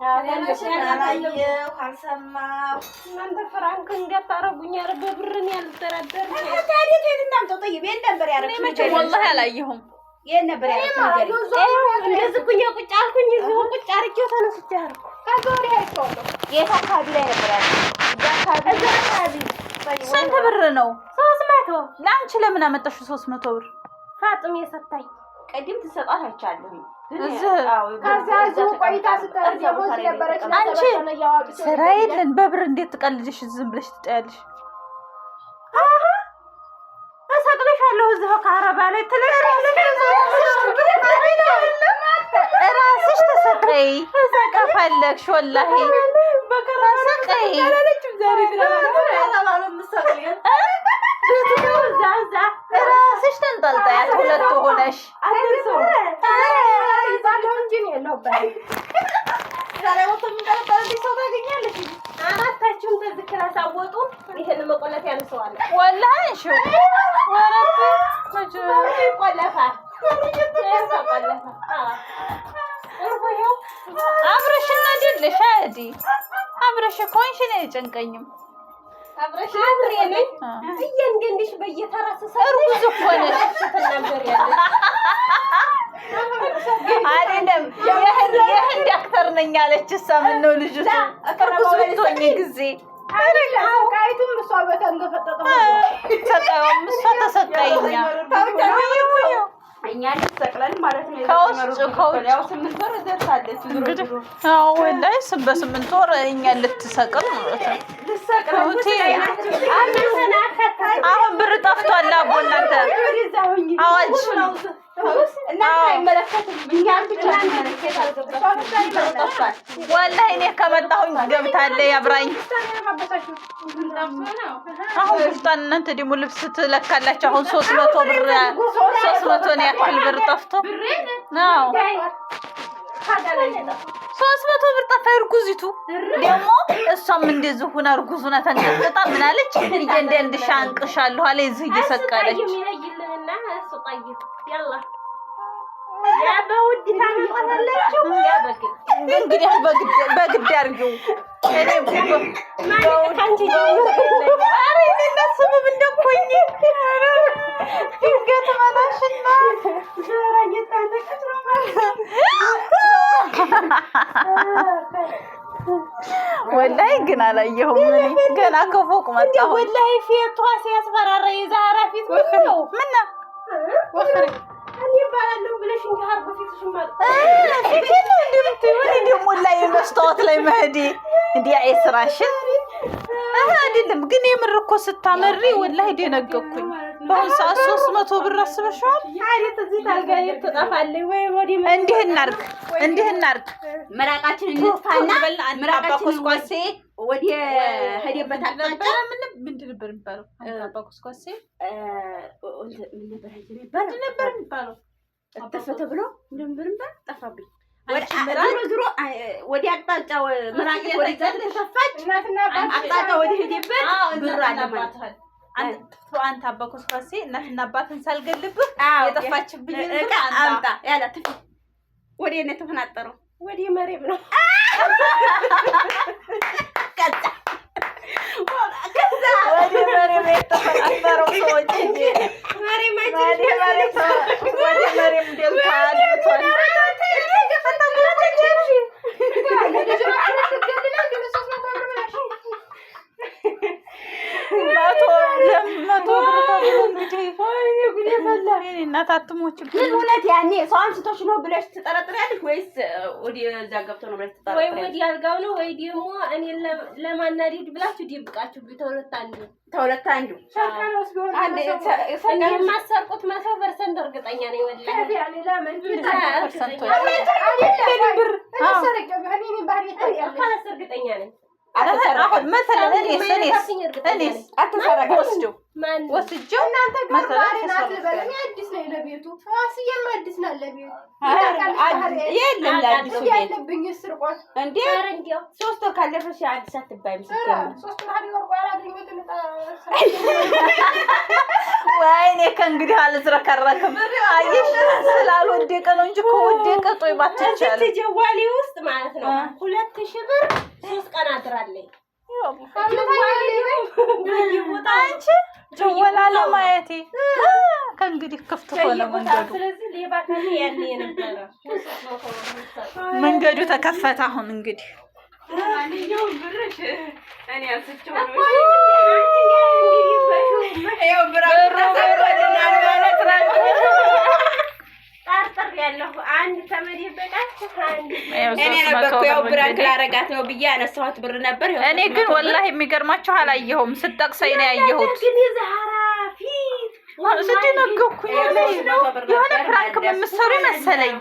አላየሁ አልሰማሁ። እናንተ ፍራንክ እንዳታረጉኝ። ኧረ በብር እኔ አልደራደርም። ታዲያ ከየት እናምጣው? ጠይብ የት ነበር ያደረግሽው? መቼም ወላሂ አላየሁም። የት ነበር ያደረግሽው? ንገሪኝ። እንደዚህ ኩኛ ቁጭ አልኩኝ። እዚሁ ቁጭ አድርጌው ተነስቼ አልኩ። ከዛ ወዲህ አይቼዋለሁ። የት አካባቢ ላይ ነበር ያደረግሽው? እዛ አካባቢ ስንት ብር ነው? 300። ለአንቺ ለምን አመጣሽው 300 ብር? ፋጥሜ ሰታኝ። ቅድም ትሰጧት አይቻለሁም። ከዛ እዚሁ ቆይታ ስትሄድ ደሞዝ ነበረች። አንቺ ስራ የለን በብር እንዴት ትቀልጅሽ? ዝም ብለሽ ትጠያለሽ። እሰቅልሻለሁ እዚሁ ከአረባ ላይ እራስሽ ተሰቀይ ከፈለግሽ፣ ወላሂ ተሰቀይ። እራስሽ ተንጠልጣያት ሁለቱ ሆነሽ። አራታችሁም ተዝክር አሳወጡ። ይሄን መቆለፍ ያንሰዋል። ወላሂ አንሺው ይቆለፋል። አብረሽ እና አይደለሽ አዲ አብረሽ ከሆንሽ እኔ አይጨንቀኝም። አብረሽ አብሬ ነኝ። እያንዳንድሽ በየተራ ስሰጥሽ እርጉዝ እኮ ነሽ። ትናገሪያለሽ። አይደለም የህንድ actor ነኝ አለች። እሷ ምነው ልጅቱ እርጉዝ ብትሆኚ ጊዜ ቃይቱም እሷ በተንገፈጠጠ ሰቃዩም እሷ ተሰቃይኛ እኛ ሰቅለን ማለት ነው። ከውስጥ ከውጭ ያው 8 ወር ደርሳለች። እንግዲህ አዎ ወላሂ በ8 ወር እኛ ልትሰቅል ማለት ነው። አሁን ብር ጠፍቷል። አቦ እናንተ አዋጅ ወላሂ እኔ ከመጣሁኝ ገብታለች አብራኝ። አሁን ጉፍጣን እናንተ ደግሞ ልብስ ትለካላችሁ። አሁን 300 ብር 300 ያክል ብር ጠፍቶ አዎ 300 ብር ጠፋ። እርጉዚቱ ደግሞ እሷም እንደዚሁ ሁና እርጉዝ ሁና ተንቀጥቅጣ ምን አለች? እያንዳንድሽ አንቅሻለሁ አለ እዚህ እየሰቀለች እንግዲህ በግድ አድርጊው። እኔ ስምም እንደኮኝ ድንገት መታሽና ወላሂ ግን አላየሁም። እኔ ገና ከፎቅ መጣሁ። ወላሂ ፊቷ ሲያስፈራራ የዛራ ፊት ምን ነው? ምነው እኔ እባላለሁ ብለሽ እንዲህ አድርጎ ፊትሽን ፊቴን ነው እንዲህ የምትይው? እኔ ደግሞ ላይ መስታወት ላይ መሄዴ እንዲህ አይ ስራሽን አይደለም ግን የምር እኮ ስታመሪ ወላሂ ደነገኩኝ። በአሁን ሰዓት 300 ብር አስበሽዋል? እንዲህ እናድርግ፣ እንዲህ እናድርግ። ምራቃችን እንጥፋና ምራቃችን ኮስኳሴ ወደ ሄደበት አቅጣጫ ምንድን ነበር የሚባለው? አባ ኮስኳሴ ምን ነበር የሚባለው? ነበር የሚባለው? እተፈ ተብሎ እንደምን ነበር ጠፋብኝ። ዞሮ ዞሮ ወደ አቅጣጫ ምራቅ ወደዛ ተተፋች፣ አቅጣጫ ወደ ሄደበት ብር አለ ማለት ነው። አንተ አባ ኮስኳሴ እናትና አባትን ሳልገልብህ የጠፋችብኝን ብር አምጣ ያላ ትፊ ወደ እኔ ተፈናጠረው ወደ መሬም ነው። ከዛ ከዛ ወደ መሬም የተፈናጠረው ሰዎች እንጂ ወደ መሬም ደልታ አድብቷል። እናት አትሞችብኝ። ግን እውነት ያኔ ሰው አንስቶሽ ነው ብለሽ ትጠረጥሪያለሽ ወይስ ወደዛ ገብቶ ነው ብለሽ ወይ ትጠረጥሪያለሽ? ወዲህ አልጋው ነው ወይ ደግሞ እኔ ለማናደድ ብላችሁ ደብቃችሁ ተሁለት አንዱ። ተሁለት አንዱ። እንደማትሰርቁት 100% እርግጠኛ ነኝ። ወላሂ እርግጠኛ ነኝ። አሁን መሰለን እኔስ እኔስ እኔስ ወስደው ወስጄው እናንተ ጋር ባህሪ ናት ልበል። እኔ አዲስ ነኝ ለቤቱ፣ አስዬም አዲስ ናት ለቤቱ። የለም ለአዲሱ ቤት ያለብኝ ስርቆት እንዴ 3 ወር ካለፈሽ አዲስ አትባይም። ስትጀምር 3 ወር ያላገኘሁትን ወይኔ ከእንግዲህ አልዝረከረክም። አየሽ ስላልወደቀ ነው እንጂ ከወደቀ ጦይ ባትቻለ ጀዋሌ ውስጥ ማለት ነው 2000 ብር 3 ቀን አድራለኝ። አንቺ ጀወላ ለማየቴ ከእንግዲህ ክፍት ሆነ መንገዱ። መንገዱ ተከፈተ። አሁን እንግዲህ እኔ ነበርኩ ያው prank ላረጋት ነው ብዬ ያነሳኋት ብር ነበር። እኔ ግን ወላሂ የሚገርማችሁ አላየሁም። ስጠቅሰኝ ነው ያየሁት። ስደነገኩኝ የሆነ prank የምትሰሩ መሰለኝ።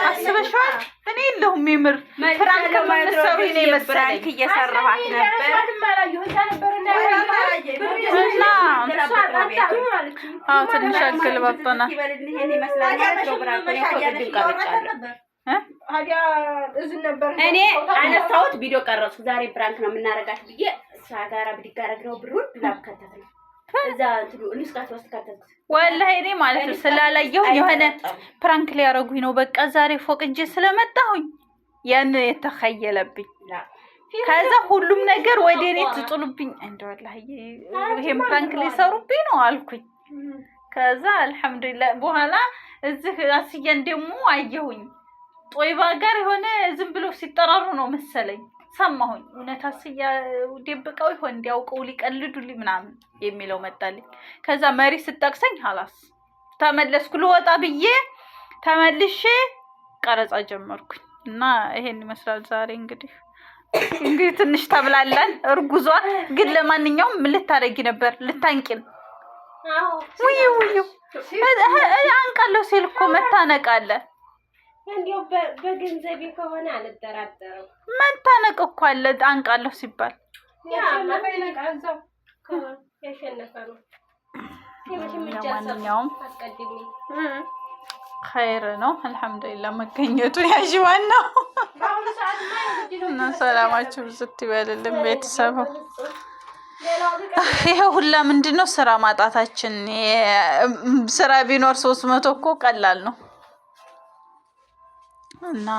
አስበሽዋል? እኔ የለሁም የምር prank የምትሰሩ ነው መሰለኝ። እየሰራኋት ነበር እና አዎ ትንሽ አገለባብጠናል። እኔ አነሳሁት፣ ቪዲዮ ቀረጽኩ። ዛሬ prank ነው የምናረጋት ብዬ እሷ ጋራ ብድግ አደረግነው ብሩን ዱላብ ከተት ነው ወላሂ እኔ ማለት ነው ስላላየሁኝ የሆነ prank ሊያረጉኝ ነው በቃ ዛሬ ፎቅ እጄ ስለመጣሁኝ ያን የተኸየለብኝ። ከዛ ሁሉም ነገር ወደ እኔ ትጥሉብኝ። እንደው ወላሂ ይሄን prank ሊሰሩብኝ ነው አልኩኝ። ከዛ አልሐምዱሊላህ በኋላ እዚህ አስያን ደግሞ አየሁኝ ጦይባ ጋር የሆነ ዝም ብሎ ሲጠራሩ ነው መሰለኝ ሰማሁኝ። እውነት አስያ ደብቀው ይሆን እንዲያውቀው ሊቀልዱልኝ ምናምን የሚለው መጣልኝ። ከዛ መሪ ስጠቅሰኝ ሀላስ ተመለስኩ። ልወጣ ብዬ ተመልሼ ቀረጻ ጀመርኩኝ እና ይሄን ይመስላል ዛሬ እንግዲህ ትንሽ ተብላለን። እርጉዟ ግን ለማንኛውም ምን ልታደርጊ ነበር? ልታንቂን? ውይ ውይ አንቃለሁ ሲል እኮ መታነቅ አለ። እንዲያው በገንዘቤ ከሆነ አልደራደርም። መታነቅ እኮ አለ አንቃለሁ ሲባል ያሸነፈ ነው። ለማንኛውም ኸይር ነው። አልሐምዱሊላህ መገኘቱ ያዥ ዋናው እና ሰላማችሁ ብዝት ይበልልን ቤተሰብ። ይሄ ሁላ ምንድን ነው ስራ ማጣታችን። ስራ ቢኖር 300 እኮ ቀላል ነው እና